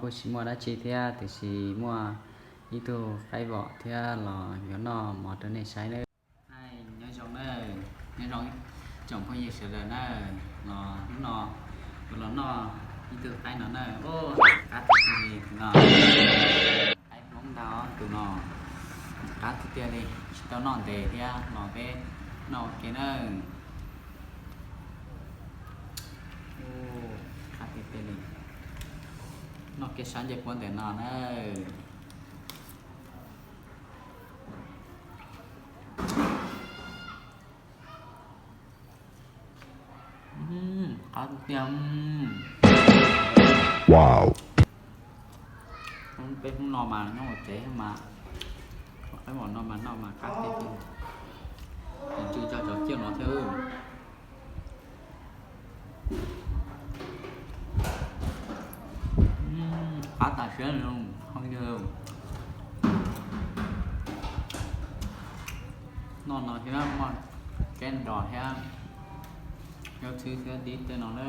Kuj tsis muaj dab tsi thiab, tiam sis muaj ib tug qaib vom thiab los yuav noj mov rau nej saib nawb. Nyob zoo nawb, nyob zoo tsoom phooj ywg sawv daws nawb, los hnub no kuv los noj ib tug qaib no nawb, qab tiag tiag li tus no. Qaib Hmoob ntag tus no, qab tiag tiag li, tsis tau noj ntev thiab, los peb noj ua ke nawb. Qab tiag tiag li, noj kev sab ncej puab ntawm no nawb. Qab tiag. Peb hnub no mas nyob hauv tsev mas, qaib vom no mas noj mas qab tiag tiag, tsw tso cov ciaj no thiab. Qab tas siab li, phooj ywg. Noj no thiab muaj keb nrog thiab, yob txhwb thiab dib tej no na.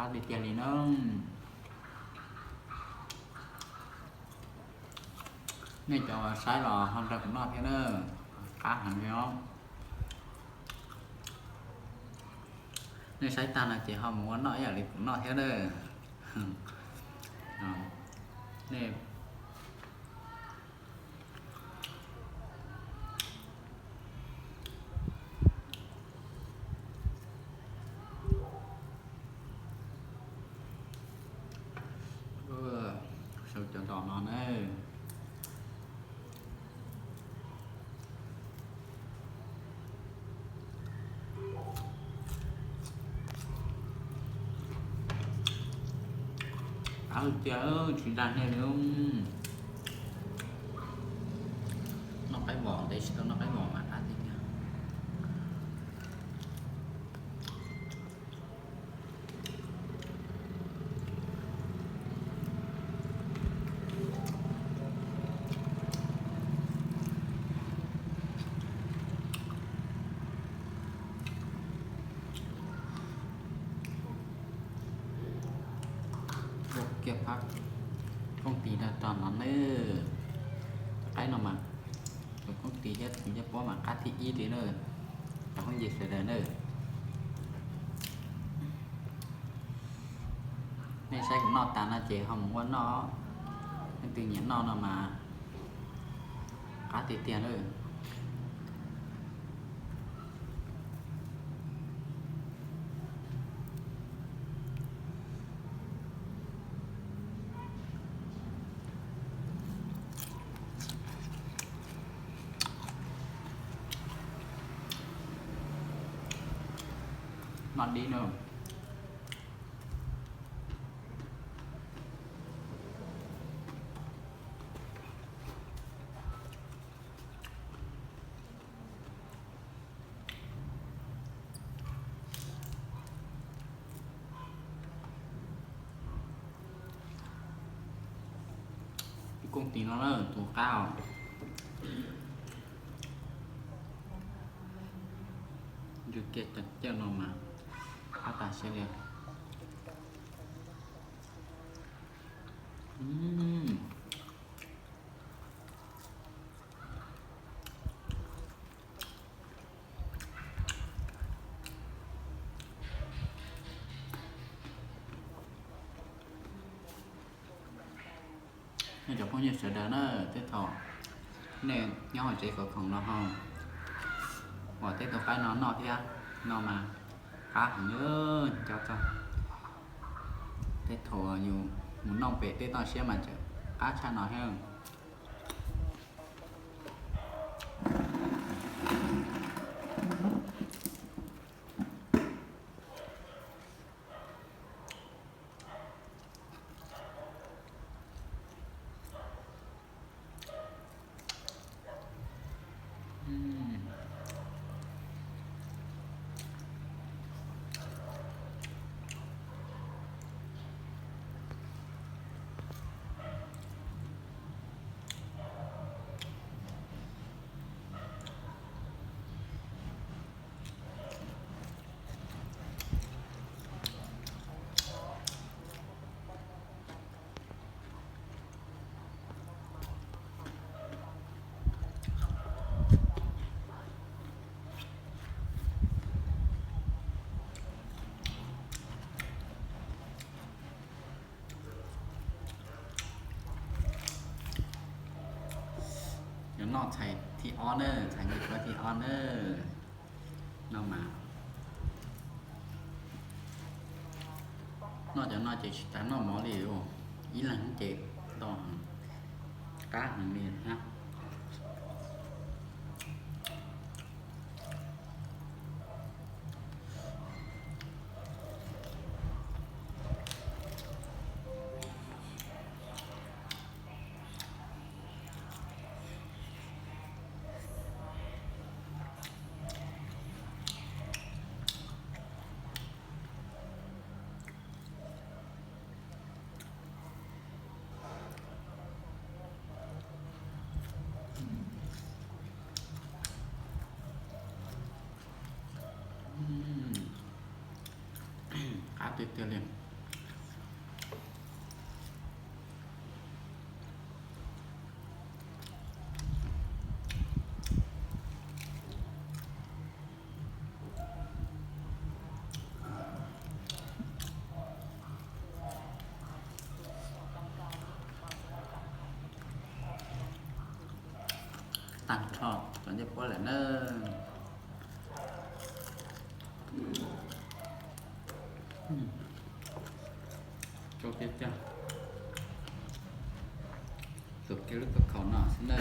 Qab tiag tiag li na. Nej cov saib los ho nrog kuv noj thiab na, qab heev li os. Nej saib tag no ces ho mus ua noj ib yam li kuv noj thiab na. Nej sau cov nroj no na. Qab tiag, tsis dag nej li. Noj qaib vom ntev tsis tau noj qaib vom mas qab tiag tiag. Ua kiag phab kooj tis rau rog no nawb. Qaib no mas tus kooj tis thiab tus ncej puab mas qab thib ib li na, cov phooj ywg sawv daws na. Nej saib kuv noj tas no ces ho mus ua noj, leej twg nyiam noj no mas qab tiag tiag na. Noj dib na. Ib kooj tis no na tus qab os. Ntws kiag cov ciaj no mas qab tas siab li. Nej cov phooj ywg sawv daws na, tej thaum nej nyob hauv tsev khov khoom los ho uas tej tus qaib no noj thiab, no mas qab heev li, cov txog tej thaum yus mus noj pem tej toj siab mas tseem qab tshaj no thiab. Noj txhais thib ob na, txhais nqi qhuav thib ob na. No mas, noj cov no ces tsis tas noj mov li os, ib leeg ces ntau heev, qab heev li thiab. Qab tiag tiag li. Tag nrho cov ncej puab lawm na. Tsau tiag tiag. Tuav kiag lub khaub khaum no xwb na.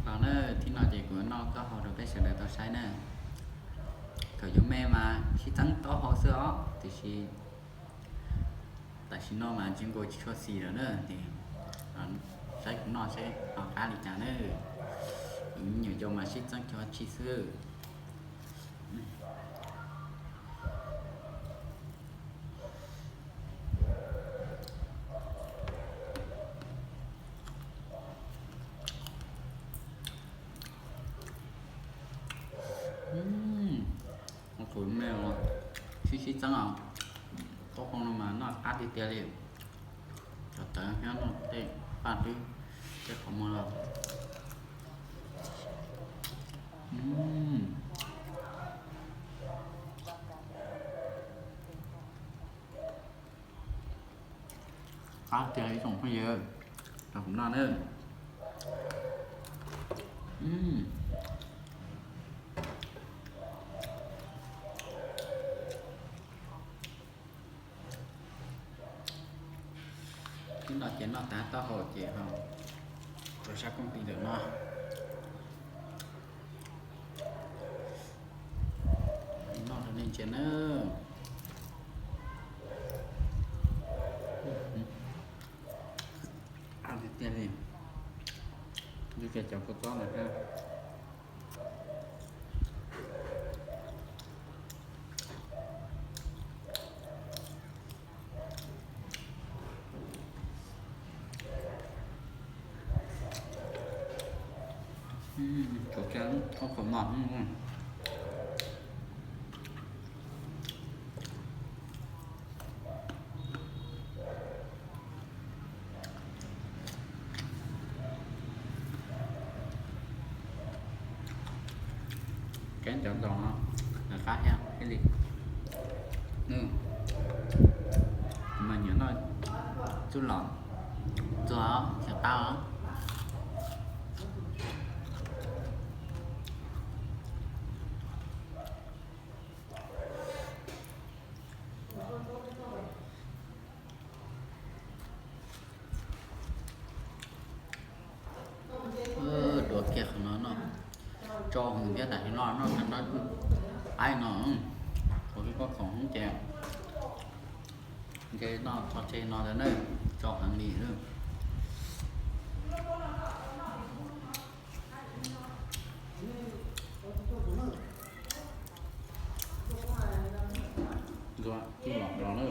Los na, thib no ces kuv noj taub hau rau peb sawv daws tau saib na. Thaum yus me mas sib txeeb taub hau xwb os, tiam sis tam sim no mas tsis nkaus tsis tshua xis lawm na, ces saib kuv noj seb ho qab li cas na. Kuv me nyuam yaus mas sib txeeb cov tsi xwb. Kuv me sib sib txeeb os, taub hau no mas noj qab tiag tiag li. Cov tawv thiab noj tej paj twb tej qhov muag los. Qab tiag ib tsoom phooj ywg, rau kuv noj na. Ib no ces noj tas taub hau ces ho rau sab kooj ti ntawm no. Noj rau nej ntsia nawb. Tiag tiag li. Ntsia cov kua txob no thiab. Tsuav kiag ob qho mos. Keb cov ntoo no qab thiab ib li. Mas nyiam noj txuj lom txuag xyaw qab os. Duav kiag qhov no noj, tsau heev thiab tam sim no noj qab no, qab no, qhov koj khoom ces nce noj txog tseg no ntag na, tsau heev li. Ntxuav txuj lom los na.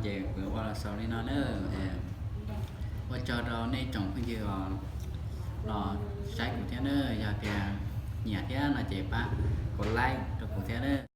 Ces kuv ua los xaus li no na. Ua tsaug rau nej tsoom phooj ywg los saib kuv thiab na. Yog tias nyiam thiab no ces pab kom like rau kuv thiab na.